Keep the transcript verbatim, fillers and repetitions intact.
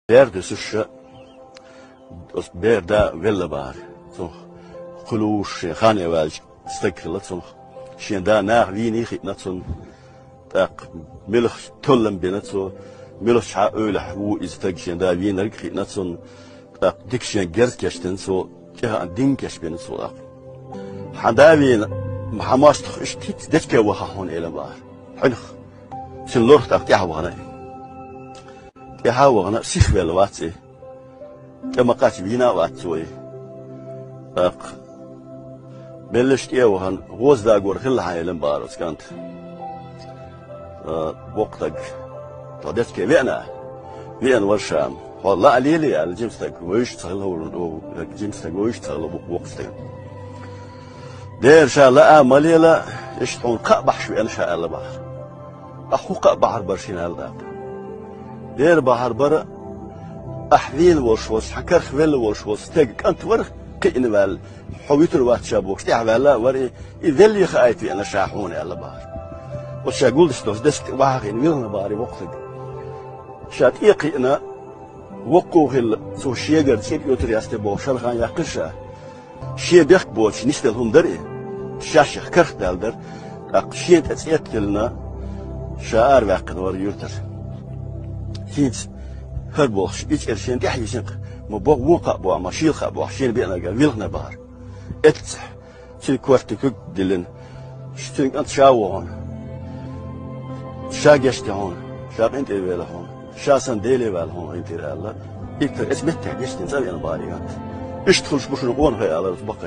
Бер дуьсуш, оцу бер да велла бахьара. Цунах кхуьлуш шен ханна ваьлча стаг хилла цунах. Шен да наха вийна хиъна цунна. ТӀаккха муьлхачу толлам бина цо, муьлхачу хьан эвлахь ву иза стаг шен да вийнарг хиъна цунна. ТӀаккха дика шен герз кечдина цо, тӀехьа дин кечбина цо тӀаккха. Хьан да вийна, хьан мостагӀ иштта хӀинца дечке ваха хьуна элира бахьара. Хьуьнах. Цуьнан лорах тӀаккха тӀаьхьа вахана. ТӀаьхьа а вахана, сихвелла вац и. ТӀе ма-кхаччалц вийна а вац цо и. ТӀаккха меллаша тӀе а вахана, гӀоза дагор хилла хьан элира бахьара оцу кӀанта. А, воккха стаг. Тхо дечке веана? Веана вара ша. Хьо лаа лелий аьлла, жима стаг вевзаш ца хилла хӀума, жима стаг вевзаш ца хилла ву-, воккхачу стагана. Дера ша лаа а ма лела, иштта хьуна кхаъ бахьаш веана ша аьлла бахьара. Ахь хӀун кхаъ бахьар бара шена аьлла тӀаккха. Дера бахьар бара, ахь вийна волуш волчу, хьан карах велла волуш волчу стеган кӀант вара, кхиъна ваьлла, хьо вуьтур вац ша бохуш, тӀаьхьа ваьлла а вара и, и веллий хаийта веана ша хьуна аьлла бахьара. Оцу ша гулдеш долчу дешка тӀе вахьа хиъна вилхина бахьара и воккха стаг. Ша тӀе а кхиъна, воккхо хилла, цо шегара цӀе тӀе оьтур яц те бохуш, шархан яьккхира ша. Шен бехк боцуш нисделла хӀума дара и. Шаьш карах даьлла дара. ТӀаккха шена тӀе цӀе а тиллина, ша араваьккхина вара юьртара. ХӀинца хӀара бохуш, и цӀера шена тӀаьхьа йисина-кх, ма боху вон кхаъ боху, ма шийла кхаъ боху, шена беанарг вилхина бахьара. Эццахь цуьнан коьрта куьг а диллина, цуьнан кӀант ша а вахана, ша гечдина хьуна, ша къинтӀера велла хьуна, ша санна Деле ваьлла хьуна къинтӀера аьлла, иттар эца меттехь гечдина цӀа веана бахьара и кӀант. Иштта хуьлуш бу шуна къонахий аьлла, баккхий.